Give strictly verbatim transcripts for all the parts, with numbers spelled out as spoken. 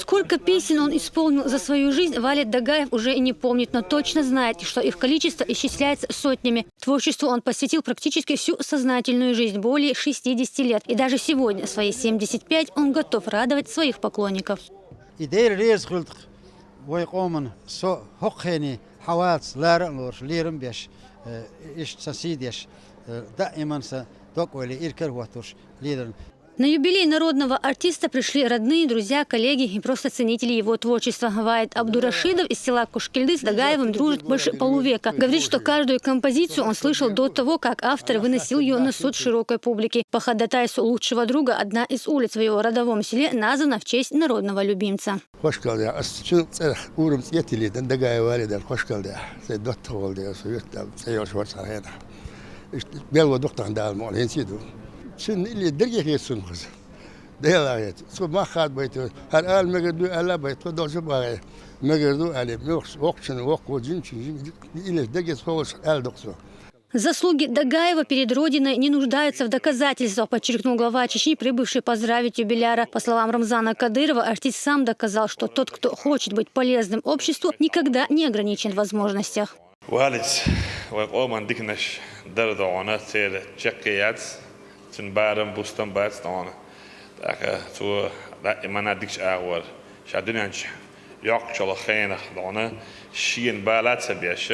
Сколько песен он исполнил за свою жизнь, Валид Дагаев уже и не помнит, но точно знает, что их количество исчисляется сотнями. Творчеству он посвятил практически всю сознательную жизнь, более шестидесяти лет. И даже сегодня, в свои семьдесят пять, он готов радовать своих поклонников. И Дела реза хуьлда вай къоман со хӀокху хене хьаваца лара а лоруш, лерам а беш, э, иштта сан сий деш, э, даиман сан дог-ойла иракарахӀоттош леларна. На юбилей народного артиста пришли родные, друзья, коллеги и просто ценители его творчества. Ваид Абдурашидов из села Кошкильды с Дагаевым дружит больше полувека. Говорит, что каждую композицию он слышал до того, как автор выносил ее на суд широкой публики. По ходатайству лучшего друга одна из улиц в его родовом селе названа в честь народного любимца. Хошкалда, ас чу цӀерах урам цӀе тилли дан Дагаев Валидан Хошкалда. Цей доттагӀа волу дела, со юьртда цӀе йолуш вара цхьана хенахь. Иштта белла дукха тахана Дала мукъана хӀинца а ду. Цунна илли дерриге хета суна хаза. Дела хета. Цо мах хадабайта. ХӀара ала мегар ду аьлла а байта, тхо долчу бахье. Мегар ду аьлла, муьлххачу воккхачун, воккхачун жин чу, жин, илли дерриге ховшах аьлла ду-кх цо. Заслуги Дагаева перед Родиной не нуждаются в доказательствах, подчеркнул глава Чечни, прибывший поздравить юбиляра. По словам Рамзана Кадырова, артист сам доказал, что тот, кто хочет быть полезным обществу, никогда не ограничен в возможностях. Валица вай къоман диканаш дара догӀана, церан чекх яц, цуьнан барам, бустам бац догӀана. ТӀаккха цо даимана дикачу агӀор ша дуьнен чу йоккхучу хенахь догӀана, шена бала а ца беш,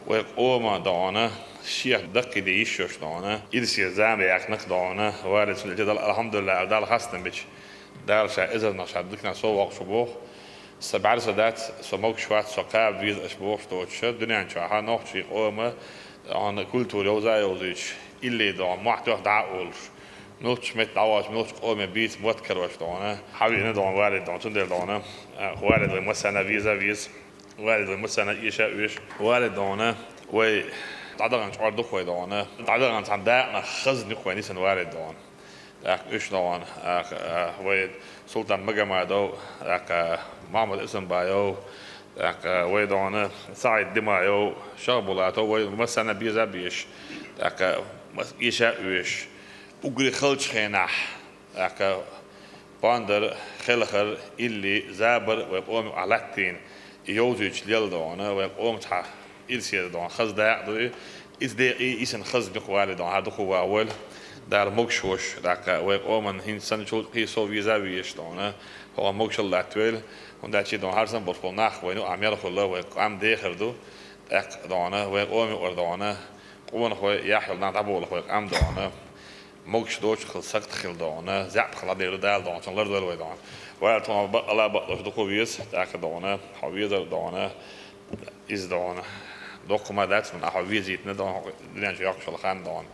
вай къоман догӀана, шех даккхийде йиш йолуш догӀана, ирсе зама яьккхина-кх догӀана, Валица цунна тӀе Далла, алхьамдулиллахӀ, Далла хастам бечу, Дала ша эзарнах ша диканах сов воккхуш боху. Сан бӀаьрса дац, со могуш вац, со кхаба веза аша бохуш доцуша, дуьнен чохь нохчийн къоман культура йовза а йовзуьйтуш, илли догӀана, мохь тоьхна дӀа а олуш, муьлххачу метта дӀавахча, муьлххачу къоме бийца мотт карош догӀана, хьан веана догӀана Валид догӀана, цундела догӀана, а, Валид вай массарна веза а веза, Валид вай массарна эша а оьшу, Валид догӀана, вай дӀадаханчу чкъор ду-кх вай догӀана, дӀадахана цхьана дакъанах хазна ю-кх вай нисана Валид догӀана. ТӀаккха уьш догӀана, тӀаккха, а, вай Султан Магомадов, тӀаккха Махьмад Исамбаев, тӀаккха вай догӀана СаӀид Димаев, Шахбулатов, вай массарна беза а безаш, тӀаккха мас-, эша а оьшуш, уггаре халчу хенахь, тӀаккха пондар, хелхар, илли, забар вай къоме юкъахь латтийна, и йовзуьйтуш лелла догӀана, вай къома цхьа ирсе догӀана хаза дакъа ду и. Иза декъий, йисина хазна ю-кх Валид догӀана, хьан дукха ван войла. Дала могуш волуш, тӀаккха вай къоман хӀинца санначул кхин сов веза а везаш догӀана, хӀокхунна могушалла латтавойла. ХӀунда аьлча догӀана хӀара санна болуш болу нах вайна юкъахь мел хуьлу, вай къам дехар ду, тӀаккха догӀана, вай къома юкъара догӀана, къонахой, яхь йолу нах дӀаболуш вай къам догӀана. Могуш доцуш хила, сагатдеш хила догӀана, заьӀап хила дела Дала догӀана, цунна лардойла вай догӀана. Валид, тхуна бакъала а бакъалуш дукха веза, тӀаккха догӀана, хьо везар догӀана, иза догӀана. Доккха ма дац, хьуна хьо везийтина догӀана, дуьнен чу йоккхуш йолу хан догӀана.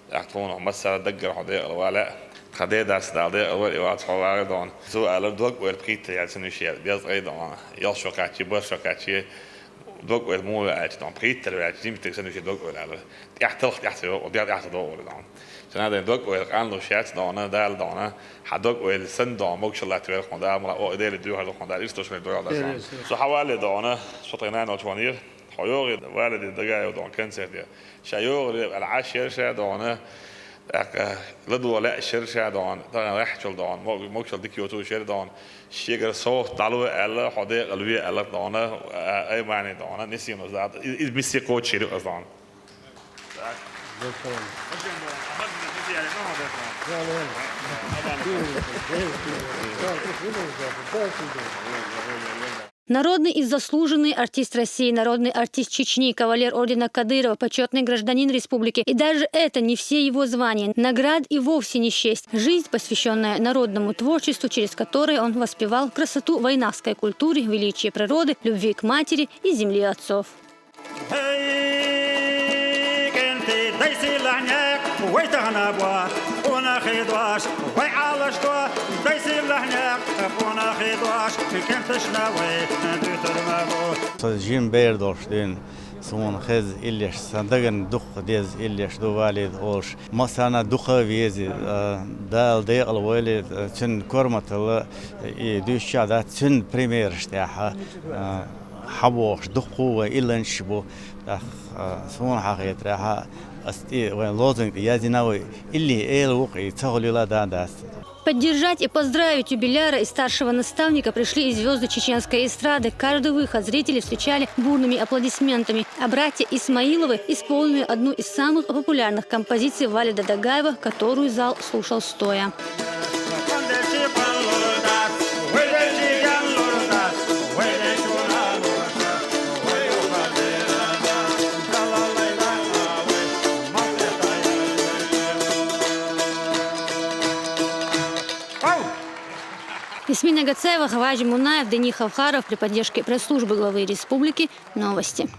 ТӀаккха тхуна массара даггара хьо декъала валахь, тхан дедас Дала декъала войла и вац хьо вагӀар догӀана. Цо аьллера, дог-ойла пхийттара яьлла цуьнан йиш яьлла, дезткъе догӀана, ялх шо кхаьччи, бархӀ шо кхаьччи, дог-ойла муха веача догӀана, пхийттара веача, жимчуьнга санна вуьший дог-ойла аьлла. ТӀаьхьа талх тӀаьхьа ца йогӀу, дегӀ тӀаьхьа ца догӀура догӀана. Цуьнан дайн дог-ойла къанлуш яц догӀана, Дала догӀана, хьан дог-ойла санна догӀана, могушалла латтавойла хьуна Дала, и Дела доьхур ду хьуна Дала, ирс долуш хир догӀу Дала. Со хьан валле догӀана, со тхайн нана волчу ванера, хьо йогӀий Валиди Дагаев догӀана концерте. Ша йогӀур аьлла Ӏаш яра ша догӀана, тӀаккха ладогӀа лаьа шера ша догӀана, тахана гӀеххьачул догӀана, мо-, могушалла дика йоцуш яра догӀана. Шегара совгӀат дӀало аьлла, хьо декъала ве аьлла догӀана, а, Аймани догӀана, нисйина зада. И-, иза миссий кхочушйира ю аса догӀана. Народный и заслуженный артист России, народный артист Чечни, кавалер ордена Кадырова, почетный гражданин республики. И даже это не все его звания. Наград и вовсе не счесть. Жизнь, посвященная народному творчеству, через которое он воспевал красоту вайнахской культуры, величие природы, любви к матери и земли отцов. Хей, кӀентий, дайсийлахь некъ, вай тахана боху, къонахий дош, вай Ӏалашдо, дайсийлахь некъ, къонахий дош, кӀенташна вай дуьтур ма бу. Со жима бер долуш дуьйна, суна хеза иллеш, сан дагана дукха деза иллеш ду Валид олуш. Массарна дукха вези, а, Дала декъала войла, а, цуьнан корматалла, и дуьйцучохь дац, цуьнан примераш тӀехь, а, Хьабохуш дуккха вай илланш бу, тӀаккха, а, суна хьахетарехь, ас тӀе вайн лозунг тӀе яздина вай, илли эла ву-кх и, ца хуьлийла дан дац. Поддержать и поздравить юбиляра и старшего наставника пришли и звезды чеченской эстрады. Каждый выход зрители встречали бурными аплодисментами. А братья Исмаиловы исполнили одну из самых популярных композиций Валида Дагаева, которую зал слушал стоя. Ясмина Гацаева, Хаваджи Мунаев, Дени Хавхаров. При поддержке пресс-службы главы республики новости.